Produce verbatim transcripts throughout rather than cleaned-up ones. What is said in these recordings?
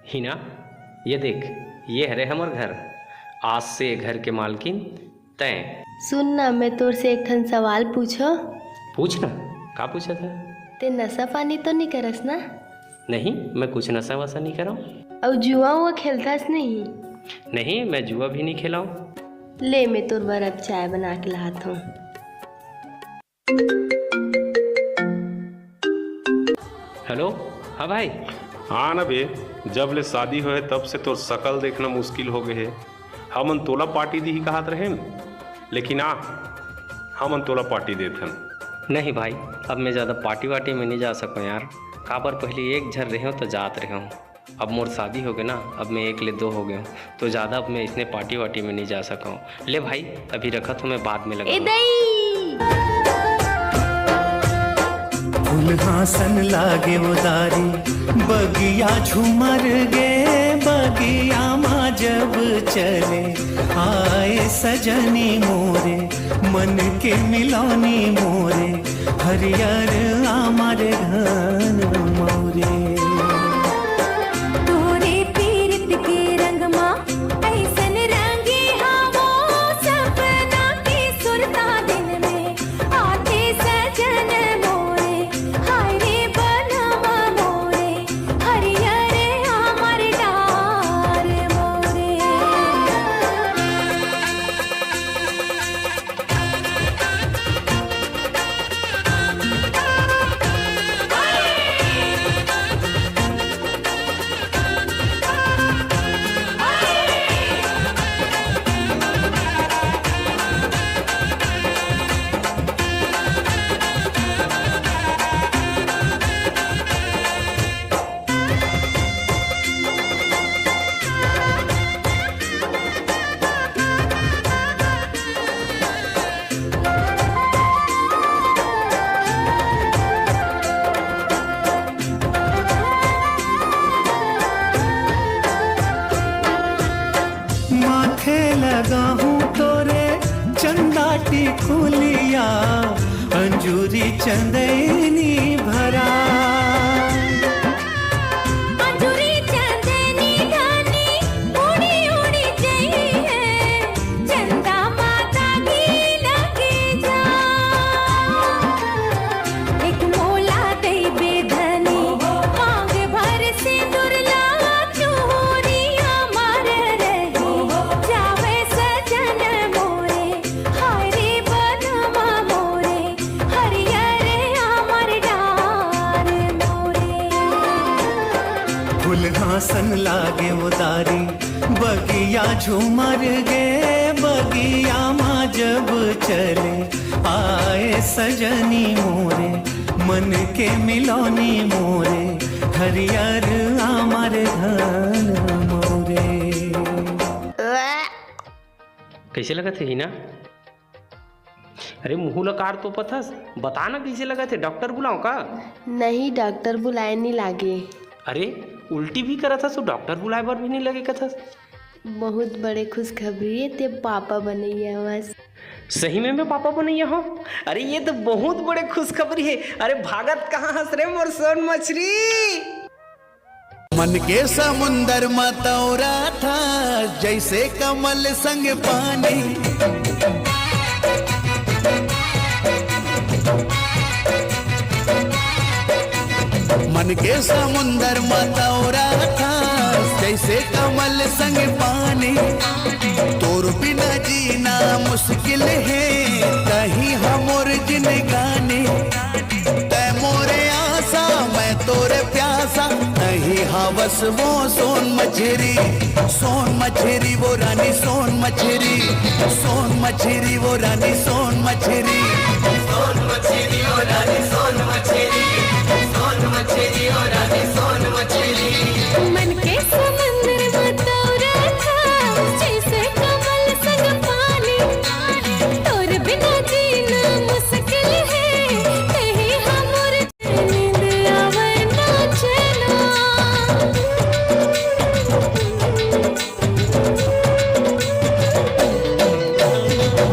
हिना, ये देख, ये हरे हमर घर। आज से घर के मालकिन तैं। सुन ना, मैं तोर से एक ठन सवाल पूछो। पूछ ना, का पूछा था? ते नशा पानी तो नहीं करस ना? नहीं, मैं कुछ नशा वशा नहीं कराऊं। अउ जुआ उआ खेलथस नहीं? नहीं, मैं जुआ भी नहीं खेलाऊं। ले, मैं तोर बर अब चाय बना के लात हूँ। हेलो। हाँ भाई। हाँ ना बे, जब ले शादी होए तब से तोर शकल देखना मुश्किल हो गए हे। हमन तोला पार्टी दीही कहत रहेन, लेकिन आ, हमन तोला पार्टी देथन। नहीं भाई, अब मैं ज़्यादा पार्टी वार्टी में नहीं जा सकूँ यार। काबर पहले एक झन रहेंव तो जात रहेंव, अब मोर शादी हो गए ना, अब मैं एक ले दो हो गए हूँ, तो ज़्यादा अब मैं इसने पार्टी वार्टी में नहीं जा सकूँ। ले भाई, अभी रखत हूँ मैं, बाद में लगा। ए दई। फुलहा सन लागे वो दारी, बगिया झूमर गे, बगिया मा जब चले, आए सजनी मोरे, मन के मिलौनी मोरे, हरियर आमर घन मौरे। तोरे पीरत के रंग मा अइसन रंगे हावो, सपना के सुरता दिन में आथे सजन मोरे, हाय रे बनवा मोरे, हरियर आमर डार मोरे। माथे लगाहूँ तोरे चंदा टिकुलिया, अंजूरी चंदैनी भरा। अंजूरी चंदैनी धानी उड़ी उड़ी जइहे, चंदा माता की लगे जा। एक मोला दइबे धनी, मांग भर सिंदूर ला चूरिया मार रही, जावे सजन मोरे, हाय रे बनवा मोरे, हरियर आमर डार मोरे। फुलहा सन लागे उदारी, बगिया झूमर गे, बगिया मा जब चले, आए सजनी मोरे, मन के मिलौनी मोरे, हरियर आमर घन मोरे। कैसे लगत हे हिना? अरे मुंह ला कार तो पथस, बता ना कैसे लगत हे, डॉक्टर बुलाओ का? नहीं, डॉक्टर बुलाए नहीं लागे। अरे उल्टी भी करत हस, तो डॉक्टर बुलाए बर भी नहीं लगे कथस। बहुत बड़े खुशखबरी हे, ते पापा बनैया हवस। सही में मैं पापा बनैया हूँ? अरे ये तो बहुत बड़े खुशखबरी हे। अरे भागत कहाँ हस रे मोर सोन मछरी? मन के समुंदर म तौरा था, जैसे कमल संग पानी। मन के समुंदर म तौरा था, जैसे कमल संग पानी। तोर बिना जीना मुश्किल हे, कहीं हमर जिनगानी। तै मोरे आसा, मैं तोरे प्यासा, नहीं हवस वो सोन मछरी, सोन मछरी वो रानी, सोन मछरी, सोन मछरी वो रानी, सोन मछरी। सोन मछरी वो रानी, सोन मछरी, सोन मछरी वो रानी, सोन मछरी। मन के समुंदर में तौरा था, जैसे कमल संग पानी। तोर बिना जीना मुश्किल हे, कहीं हमर नींद आवे ना चैना।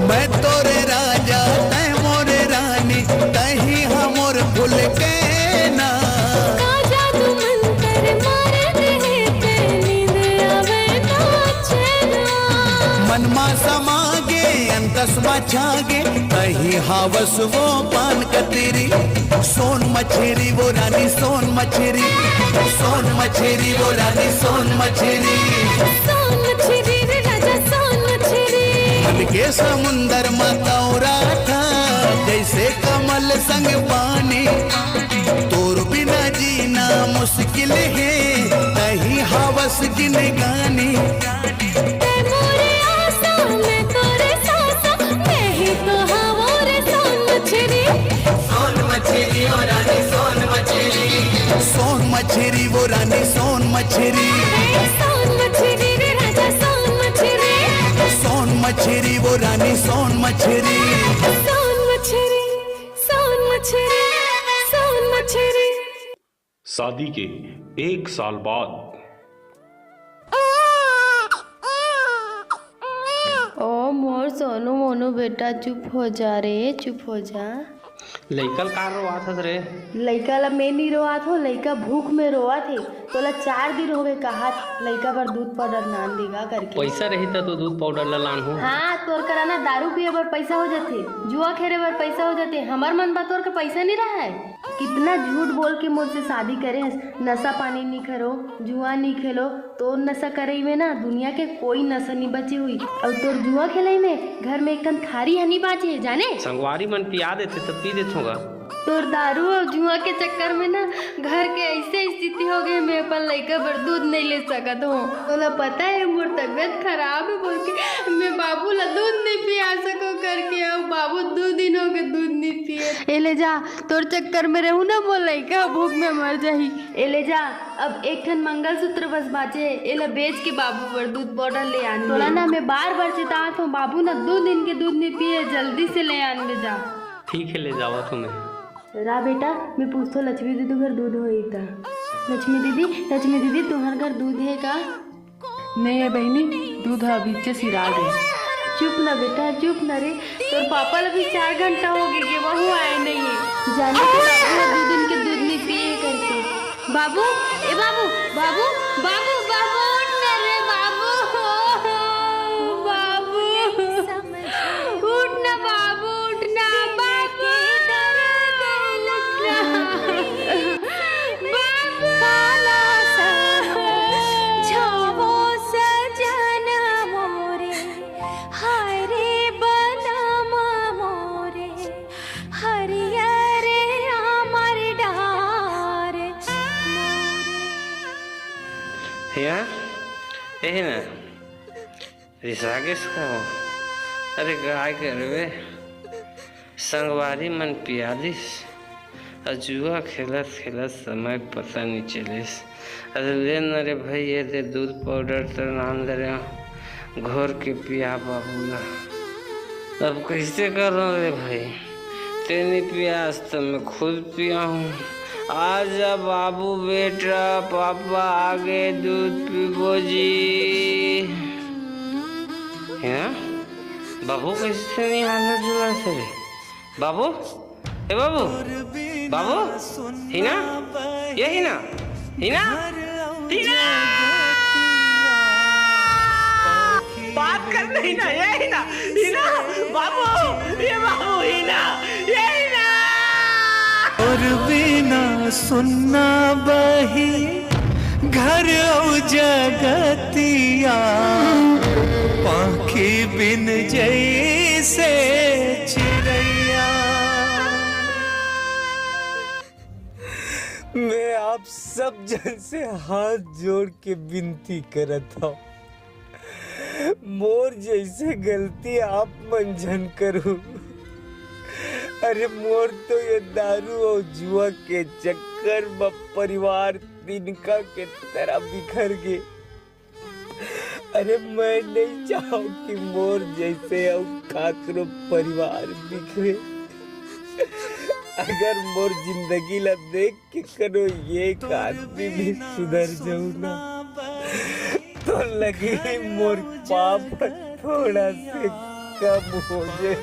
मैं तोरे राजा, तै मोरे रानी, तही हमर फूल के ना। का जादू मंतर मार दे, तै छागे तही हावस वो पान कतरी। सोन मछरी वो रानी सोन मछरी, सोन मछरी वो रानी सोन मछरी। सोन मछरी रे राजा सोन मछरी। मन के समुंदर मा तौरा था जैसे कमल संग पानी। तोर बिना जीना मुश्किल है, तही हावस जिंदगानी। तै मोरे आसा, मैं तोरे सासा, मैं ही तो हवों रे सोन मछरी। सोन मछरी ओ रानी सोन मछरी, सोन मछरी वो रानी सोन मछरी। ए सोन मछरी रे राजा सोन मछरी। सोन मछरी वो रानी सोन मछरी। सोन मछरी, सोन मछरी, सोन मछरी। शादी के एक साल बाद। ओ मोर सोनू मोनू बेटा, चुप हो जा रे, चुप हो जा। लइका ल का रोवात हस रे? लइका ल मैं नी रोवात हो, लइका भूख में रोवात हे। तोला चार दिन होगे कहात, लइका बर दूध पाउडर लान देगा करके। पइसा रही त तो दूध पाउडर ला लान हो। हाँ, तोर करा ना दारू पिए बर पइसा हो जाथे, जुआ खेले बर पइसा हो जाथे, हमर मन बर तोर के पइसा नी रहय। कितना झूठ बोल के मोर से शादी करे हस। नशा पानी नी करो, जुआ नी खेलो। तोर नशा करई में ना दुनिया के कोई नशा नी बचे हुई। अउ तोर जुआ खेलई में घर में एक ठन थारी ह नी बाचे हे, जाने? संगवारी मन पिया देथे त पी देथों गा। तोर दारू अउ जुआ के चक्कर में ना घर के ऐसे स्थिति हो गई, मैं अपन लइका बर दूध नहीं ले सकत हूँ। तोला पता है मोर तबीयत खराब है बोल के मैं बाबू ला दूध नहीं पिया सको करके, अउ बाबू दो दिन हो गए दूध नहीं पिए। ए ले जा, तोर चक्कर में रहूं ना, मोर लइका भूख में मर जाही। ए ले जा, अब एक ठन मंगलसूत्र बस बाचे, एला बेच के बाबू बर दूध पाउडर ले आन। तोला ना मैं बार बार चेतात हूँ, बाबू ना दो दिन के दूध नहीं पिए, जल्दी से ले आन ले जा। ठीक है, ले जावत हूँ मैं। रा बेटा, मैं पूछतो लक्ष्मी दीदी घर दूध होही का? लक्ष्मी दीदी, लक्ष्मी दीदी, तुम्हार घर दूध है का? नहीं है बहिनी, दूध ह अभीचे सिरा गे। चुप ना बेटा, चुप ना रे, तोर पापा ल भी चार घंटा हो गए, वहू आए नहीं है। जाने के बाबू ह दो दिन के दूध नहीं पिए करके। बाबू, ए बाबू, बाबू, बाबू, बाबू, उठ ना रे बाबू, बाबू, उठ ना बाबू, उठ ना बाबू, उठ ना। बाबू। काला सनो छावो सजन मोरे, हाय रे बलम मोरे, हरियर आमर डार मोरे। हिया, एही ना। रिसा गेस का हो? अरे काय करबे, संगवारी मन पिया दिस, अउ जुआ खेलत खेलत समय पता नहीं चलिस। अरे ले न रे भाई, ये दे दूध पाउडर तो नान दे रहे हो, घोर के पिया बाबू ला। अब कैसे करो रे भाई, तेनी पियास तो मैं खुद पियाहूँ। आजा बाबू बेटा, पापा आगे दूध पीबो जी। हैं? बाबू कैसे नहीं हालत जुला से रे? बाबू, ए बाबू, बाबू, हिना, ये हिना, हिना, हिना। बात कर नहीं ना, ये हिना, हिना, बाबू, ये बाबू, हिना, ये हिना। तोर बिना सुन्ना बही घर अउ जगतिया, पाखी बिन जैसे चिरैया। मैं आप सब जन से हाथ जोड़ के विनती करत हूँ, मोर जैसे गलती आप मन झन करू। अरे मोर तो ये दारू अउ जुआ के चक्कर म परिवार तिनका के तरह बिखर गे। अरे मैं नहीं चाहूँ कि मोर जैसे अउ काकरो परिवार बिखरे। अगर मोर जिंदगी ला देख के करो एक आदमी भी सुधर जाऊ ना, तो लगे मोर पाप थोड़ा से कम हो जाए।